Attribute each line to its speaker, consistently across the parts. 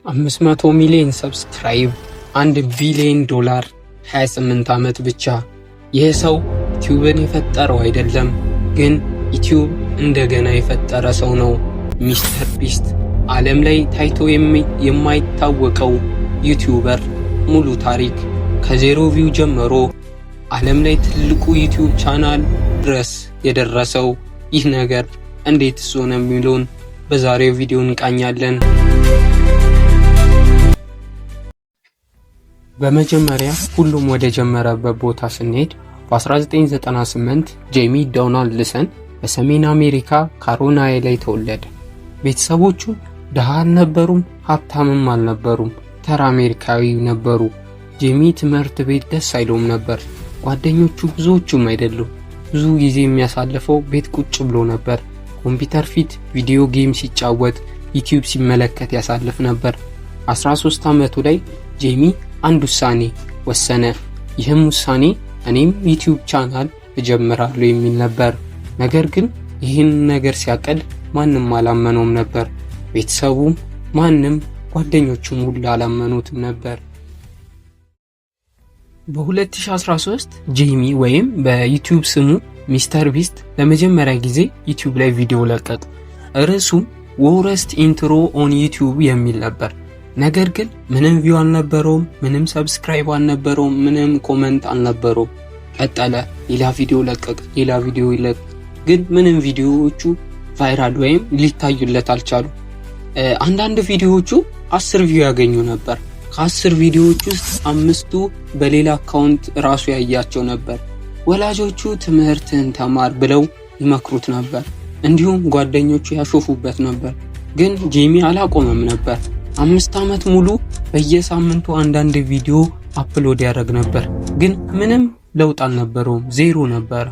Speaker 1: 500 ሚሊዮን subscribe፣ 1 ቢሊዮን ዶላር፣ 28 ዓመት ብቻ። ይህ ሰው ዩቲዩብን የፈጠረው አይደለም፣ ግን ዩቲዩብ እንደገና የፈጠረ ሰው ነው። ሚስተር ቢስት፣ ዓለም ላይ ታይቶ የማይታወቀው YouTuber። ሙሉ ታሪክ ከ0 view ጀምሮ ዓለም ላይ ትልቁ ዩቲዩብ ቻናል ድረስ የደረሰው ይህ ነገር እንዴት ሆነ የሚለውን በዛሬው ቪዲዮ እንቃኛለን። በመጀመሪያ ሁሉም ወደ ጀመረበት ቦታ ስንሄድ በ1998 ጄሚ ዶናልድሰን በሰሜን አሜሪካ ካሮላይና ላይ ተወለደ። ቤተሰቦቹ ድሃ አልነበሩም፣ ሀብታምም አልነበሩም፣ ተራ አሜሪካዊ ነበሩ። ጄሚ ትምህርት ቤት ደስ አይለውም ነበር። ጓደኞቹ ብዙዎቹም አይደሉም። ብዙ ጊዜ የሚያሳልፈው ቤት ቁጭ ብሎ ነበር። ኮምፒውተር ፊት video game ሲጫወት፣ ዩቲዩብ ሲመለከት ያሳልፍ ነበር። 13 ዓመቱ ላይ ጄሚ አንድ ውሳኔ ወሰነ። ይህም ውሳኔ እኔም ዩቲዩብ ቻናል እጀምራለሁ የሚል ነበር። ነገር ግን ይህን ነገር ሲያቅድ ማንም አላመነውም ነበር። ቤተሰቡም፣ ማንም ጓደኞቹም ሁሉ አላመኑትም ነበር። በ2013 ጄሚ ወይም በዩቲዩብ ስሙ ሚስተር ቢስት ለመጀመሪያ ጊዜ ዩቲዩብ ላይ ቪዲዮ ለቀቀ። ርዕሱም "Worst intro on YouTube" የሚል ነበር። ነገር ግን ምንም view አልነበረውም፣ ምንም subscribe አልነበረውም፣ ምንም comment አልነበረውም። ቀጠለ፣ ሌላ ቪዲዮ ለቀቀ፣ ሌላ ቪዲዮ ለቀቀ። ግን ምንም ቪዲዮዎቹ viral ወይም ሊታዩለት አልቻሉ። አንዳንድ ቪዲዮዎቹ 10 view ያገኙ ነበር። ከ10 ቪዲዮዎች ውስጥ አምስቱ በሌላ account ራሱ ያያቸው ነበር። ወላጆቹ ትምህርትህን ተማር ብለው ይመክሩት ነበር። እንዲሁም ጓደኞቹ ያሾፉበት ነበር። ግን ጄሚ አላቆመም ነበር። 5 ዓመት ሙሉ በየሳምንቱ አንዳንድ ቪዲዮ upload ያደርግ ነበር። ግን ምንም ለውጥ አልነበረውም፣ ዜሮ ነበር።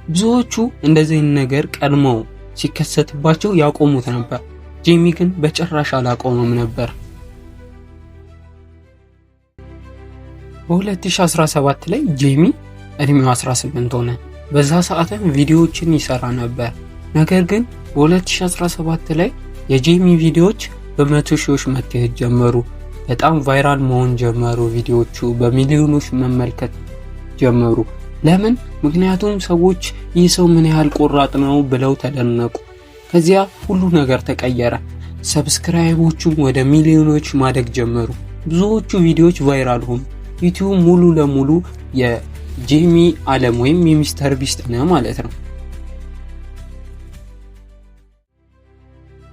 Speaker 1: ብዙዎቹ እንደዚህ ነገር ቀድመው ሲከሰትባቸው ያቆሙት ነበር። ጄሚ ግን በጭራሽ አላቆመም ነበር። በ2017 ላይ ጄሚ እድሜው 18 ሆነ። በዛ ሰዓትም ቪዲዮዎችን ይሰራ ነበር። ነገር ግን በ2017 ላይ የጄሚ ቪዲዮዎች በመቶ ሺዎች መታየት ጀመሩ። በጣም viral መሆን ጀመሩ። ቪዲዮዎቹ በሚሊዮኖች መመልከት ጀመሩ። ለምን? ምክንያቱም ሰዎች ይህ ሰው ምን ያህል ቆራጥ ነው ብለው ተደነቁ። ከዚያ ሁሉ ነገር ተቀየረ። Subscribe ኦቹም ወደ ሚሊዮኖች ማደግ ጀመሩ። ብዙዎቹ ቪዲዮዎች viral ሆኑ። ዩቲዩብ ሙሉ ለሙሉ የጄሚ ዓለም ወይም የሚስተር ቢስት ነው ማለት ነው።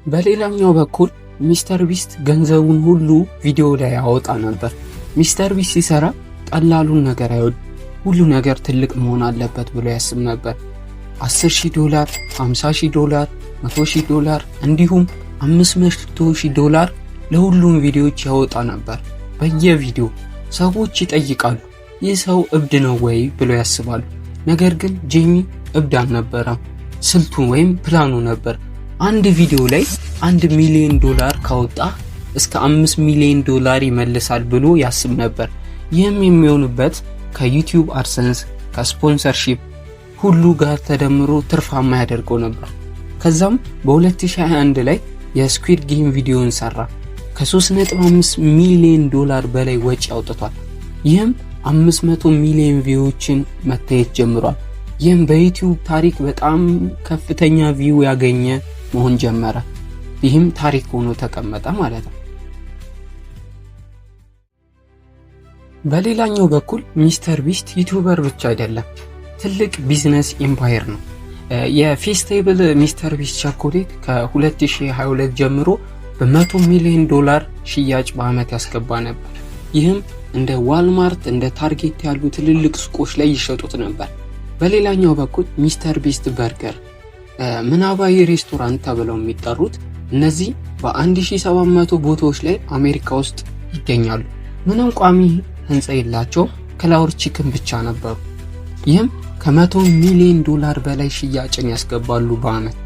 Speaker 1: በሌላኛው በኩል ሚስተር ቢስት ገንዘቡን ሁሉ ቪዲዮ ላይ ያወጣ ነበር። ሚስተር ቢስት ሲሰራ ቀላሉን ነገር አይወድ፣ ሁሉ ነገር ትልቅ መሆን አለበት ብሎ ያስብ ነበር። 10 ሺህ ዶላር፣ 50 ሺህ ዶላር፣ 100 ሺህ ዶላር እንዲሁም 500 ሺህ ዶላር ለሁሉም ቪዲዮዎች ያወጣ ነበር። በየቪዲዮ ሰዎች ይጠይቃሉ፣ ይህ ሰው እብድ ነው ወይ ብለው ያስባሉ። ነገር ግን ጄሚ እብድ አልነበረም። ስልቱ ወይም ፕላኑ ነበር። አንድ ቪዲዮ ላይ 1 ሚሊዮን ዶላር ካወጣ እስከ 5 ሚሊዮን ዶላር ይመልሳል ብሎ ያስብ ነበር። ይህም የሚሆንበት ከዩቲዩብ AdSense፣ ከ sponsorship ሁሉ ጋር ተደምሮ ትርፋማ ያደርገው ነበር። ከዛም በ2021 ላይ የ Squid Game ቪዲዮን ሰራ። ከ3.5 ሚሊዮን ዶላር በላይ ወጪ አውጥቷል። ይህም 500 ሚሊዮን view ዎችን መታየት ጀምሯል። ይህም በዩቲዩብ ታሪክ በጣም ከፍተኛ view ያገኘ መሆን ጀመረ። ይህም ታሪክ ሆኖ ተቀመጠ ማለት ነው። በሌላኛው በኩል ሚስተር ቢስት YouTuber ብቻ አይደለም፣ ትልቅ business empire ነው። የ Feastables ሚስተር ቢስት ቸኮሌት ከ2022 ጀምሮ በ100 ሚሊዮን ዶላር ሽያጭ በዓመት ያስገባ ነበር። ይህም እንደ ዋልማርት፣ እንደ ታርጌት ያሉ ትልልቅ ሱቆች ላይ ይሸጡት ነበር። በሌላኛው በኩል ሚስተር ቢስት በርገር፣ ምናባዊ ሬስቶራንት ተብለው የሚጠሩት እነዚህ በ1700 ቦታዎች ላይ አሜሪካ ውስጥ ይገኛሉ። ምንም ቋሚ ህንፃ የላቸውም፣ cloud kitchen ብቻ ነበሩ። ይህም ከ100 ሚሊዮን ዶላር በላይ ሽያጭን ያስገባሉ በአመት።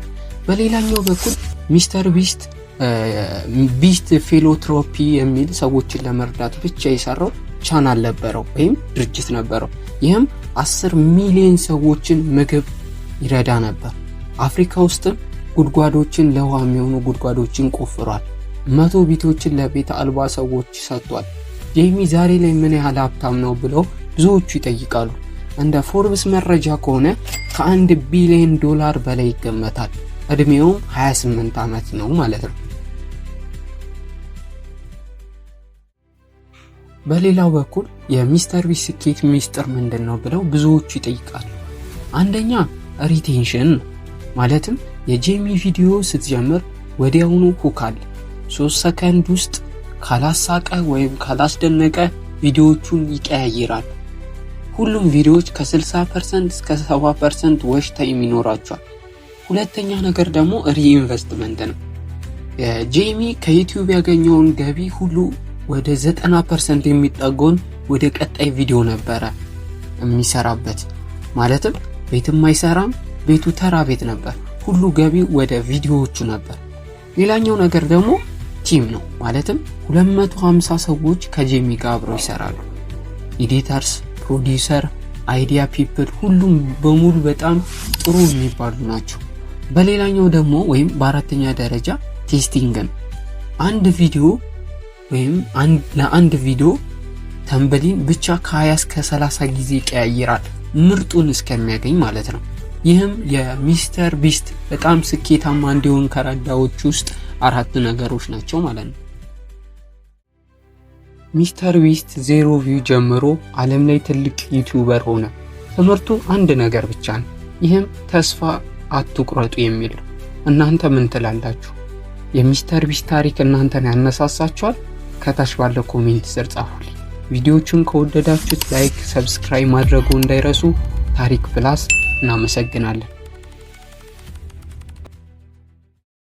Speaker 1: በሌላኛው በኩል ሚስተር ቢስት ቢስት Philanthropy የሚል ሰዎችን ለመርዳት ብቻ የሰራው ቻናል ነበረው ወይም ድርጅት ነበረው። ይህም 10 ሚሊዮን ሰዎችን ምግብ ይረዳ ነበር። አፍሪካ ውስጥም ጉድጓዶችን፣ ለውሃ የሚሆኑ ጉድጓዶችን ቆፍሯል። 100 ቤቶችን ለቤት አልባ ሰዎች ሰጥቷል። ጄሚ ዛሬ ላይ ምን ያህል ሀብታም ነው ብለው ብዙዎቹ ይጠይቃሉ። እንደ ፎርብስ መረጃ ከሆነ ከ1 ቢሊዮን ዶላር በላይ ይገመታል። እድሜውም 28 ዓመት ነው ማለት ነው። በሌላው በኩል የሚስተር ቢስት ስኬት ሚስጥር ምንድን ነው ብለው ብዙዎቹ ይጠይቃሉ። አንደኛ retention ነው። ማለትም የጄሚ ቪዲዮ ስትጀምር ወዲያውኑ hook አለ። 3 ሰከንድ ውስጥ ካላሳቀ ወይም ካላስደነቀ ቪዲዮዎቹን ይቀያይራል። ሁሉም ቪዲዮዎች ከ60% እስከ 70% watch time ይኖራቸዋል። ሁለተኛ ነገር ደግሞ reinvestment ነው። ጄሚ ከዩቲዩብ ያገኘውን ገቢ ሁሉ ወደ 90% የሚጠጋውን ወደ ቀጣይ ቪዲዮ ነበረ የሚሰራበት። ማለትም ቤትም አይሰራም፣ ቤቱ ተራ ቤት ነበር። ሁሉ ገቢው ወደ ቪዲዮዎቹ ነበር። ሌላኛው ነገር ደግሞ team ነው። ማለትም 250 ሰዎች ከጄሚ ጋር አብረው ይሰራሉ። Editors፣ producer፣ idea people ሁሉም በሙሉ በጣም ጥሩ የሚባሉ ናቸው። በሌላኛው ደግሞ ወይም በአራተኛ ደረጃ testing ነው። አንድ ቪዲዮ ወይም ለአንድ ቪዲዮ thumbnail ብቻ ከ20 እስከ 30 ጊዜ ይቀያይራል፣ ምርጡን እስከሚያገኝ ማለት ነው። ይህም የሚስተር ቢስት በጣም ስኬታማ እንዲሆን ከረዳዎች ውስጥ አራት ነገሮች ናቸው ማለት ነው። ሚስተር ቢስት zero view ጀምሮ ዓለም ላይ ትልቅ YouTuber ሆነ። ትምህርቱ አንድ ነገር ብቻ ነው። ይህም ተስፋ አትቁረጡ የሚል ነው። እናንተ ምን ትላላችሁ? የሚስተር ቢስት ታሪክ እናንተን ያነሳሳችኋል? ከታች ባለው comment ስር ጻፉልኝ። ቪዲዮቹን ከወደዳችሁት like፣ subscribe ማድረጉ እንዳይረሱ። ታሪክ ፕላስ እናመሰግናለን።